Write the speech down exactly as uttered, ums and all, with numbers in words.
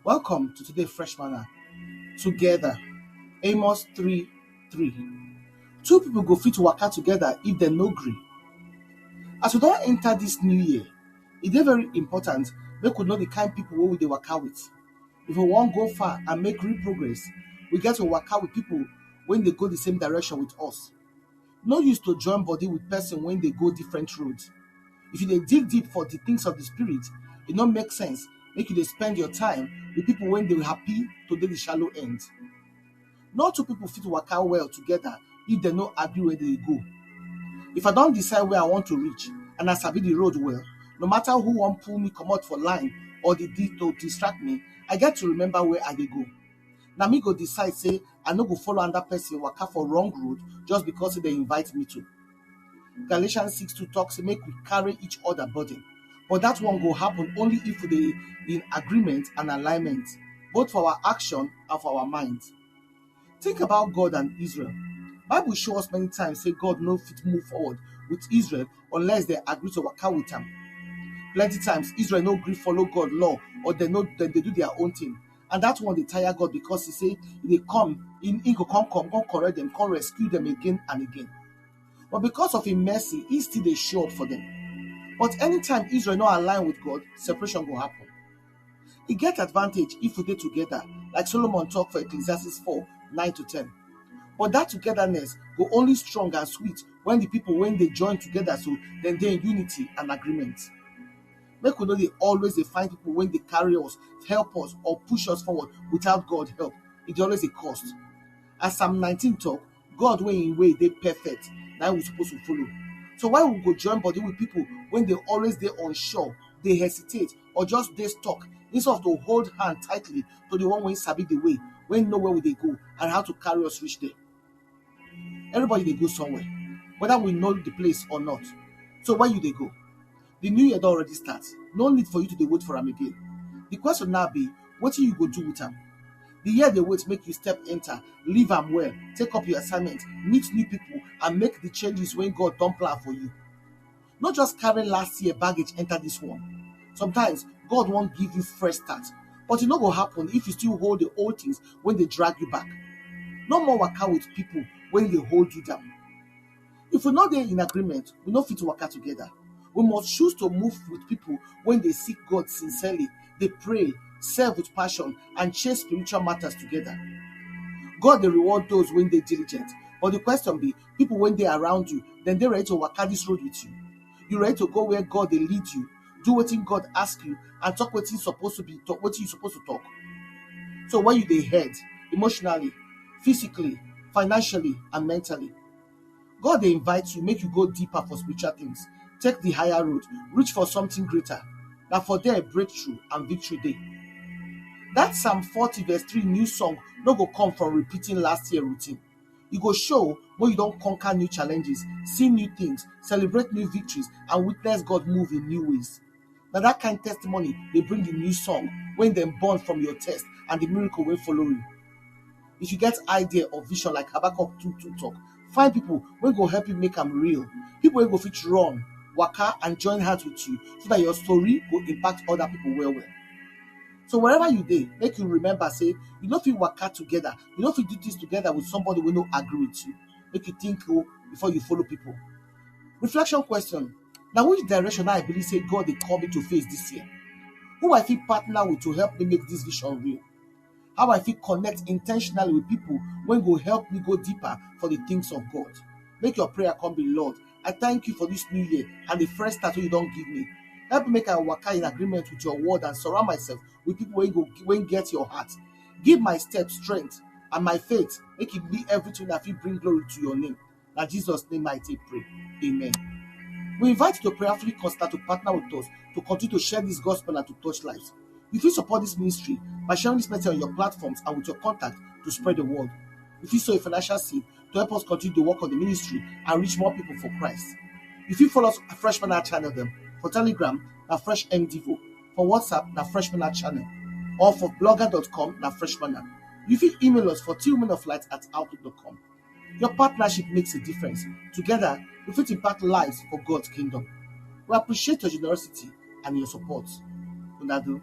Welcome to today Fresh Manna. Together, Amos three three. Two people go fit waka together if dem no gree. As we don enter this new year, e dey very important make we know the kind people wey we dey waka with. If we wan go far and make real progress, we get to waka with people wey dey go the same direction with us. No use to join body with person wey dey go different road. If you dey dig deep for the things of the spirit, e no make sense make you dey spend your time with people wey dey happy to dey the shallow end. No two people fit waka well together if dem no agree where they go. If I don decide where I want to reach and I sabi the road well, no matter who wan pull me comot for line or the deal to distract me, I get to remember where I dey go. Na me go decide say I no go follow another person waka for wrong road just because they invite me to. Galatians six two talks make we carry each other burden, but that one go happen only if we dey in agreement and alignment, both for our action and for our mind. Think about God and Israel. Bible show us many times say God no fit move forward with Israel unless they agree to waka with am. Plenty times Israel no gree follow God law, or they no they, they do their own thing, and that one dey tire God because he say he dey come in he go come come come correct them, come rescue them again and again. But because of him mercy, he still dey show up for them. But anytime Israel no align with God, separation go happen. E get advantage if we dey together, like Solomon talk for Ecclesiastes four nine to ten. But that togetherness go only strong and sweet when the people wey dey join together so dem dey in unity and agreement. Make we no dey always dey find people wey dey carry us, help us, or push us forward without God help. E dey always dey cost. As Psalm nineteen talk, God wey him way dey perfect, na him we suppose to follow. So why we go join body with people wey dey always dey unsure, dey hesitate, or just dey stuck instead of to hold hand tightly to the one wey sabi the way, wey know where we dey go and how to carry us reach there? Everybody dey go somewhere, whether we know the place or not. So where you dey go? The new year don already start. No need for you to dey wait for am again. The question now be, wetin you go do with am? The year dey wait make you step enter, leave am well, take up your assignment, meet new people, and make the changes wey God don plan for you. No just carry last year baggage enter this one. Sometimes God wan give you fresh start, but e no go happen if you still hold the old things wey dey drag you back. No more waka with people wey dey hold you down. If we no dey in agreement, we no fit waka together. We must choose to move with people wey dey seek God sincerely, dey pray, serve with passion, and chase spiritual matters together. God dey reward those wey dey diligent, but the question be, people wey dey around you, dem dey ready to waka this road with you? You ready to go where God dey lead you, do wetin God ask you, and talk wetin suppose to be talk, wetin you suppose to talk? So where you dey head, emotionally, physically, financially, and mentally? God dey invite you make you go deeper for spiritual things. Take the higher road, reach for something greater. Na for there breakthrough and victory dey. That Psalm forty verse three new song no go come from repeating last year routine. E go show when you don conquer new challenges, see new things, celebrate new victories, and witness God move in new ways. Na that kind testimony dey bring the new song wey dem born from your test and the miracle wey follow you. If you get idea or vision like Habakkuk two two talk, find people wey go help you make am real. People wey go fit run, waka, and join hands with you so that your story go impact other people well well. So wherever you dey, make you remember say you no fit waka together, you no fit do things together with somebody wey no agree with you. Make you think o before you follow people. Reflection question: na which direction I believe say God dey call me to face this year? Who I fit partner with to help me make this vision real? How I fit connect intentionally with people wey go help me go deeper for the things of God? Make your prayer come be, Lord, I thank you for this new year and the fresh start wey you don give me. Help me make I waka in agreement with your word and surround myself with people wey go wey get your heart. Give my steps strength and my faith make e be everything that fit bring glory to your name. Na Jesus name I take pray. Amen. We invite you to prayerfully consider to partner with us to continue to share this gospel and to touch lives. You fit support this ministry by sharing this message on your platforms and with your contact to spread the word. You fit sow a financial seed to help us continue the work of the ministry and reach more people for Christ. You fit follow us Fresh Manna channel dem. For Telegram, na Fresh M Devo. For WhatsApp, na Fresh Manna channel. Or for blogger dot com, na Fresh Manna. You fit email us for tillmanoflight at outlook dot com. Your partnership makes a difference. Together, we fit impact lives for God's kingdom. We appreciate your generosity and your support. Una do.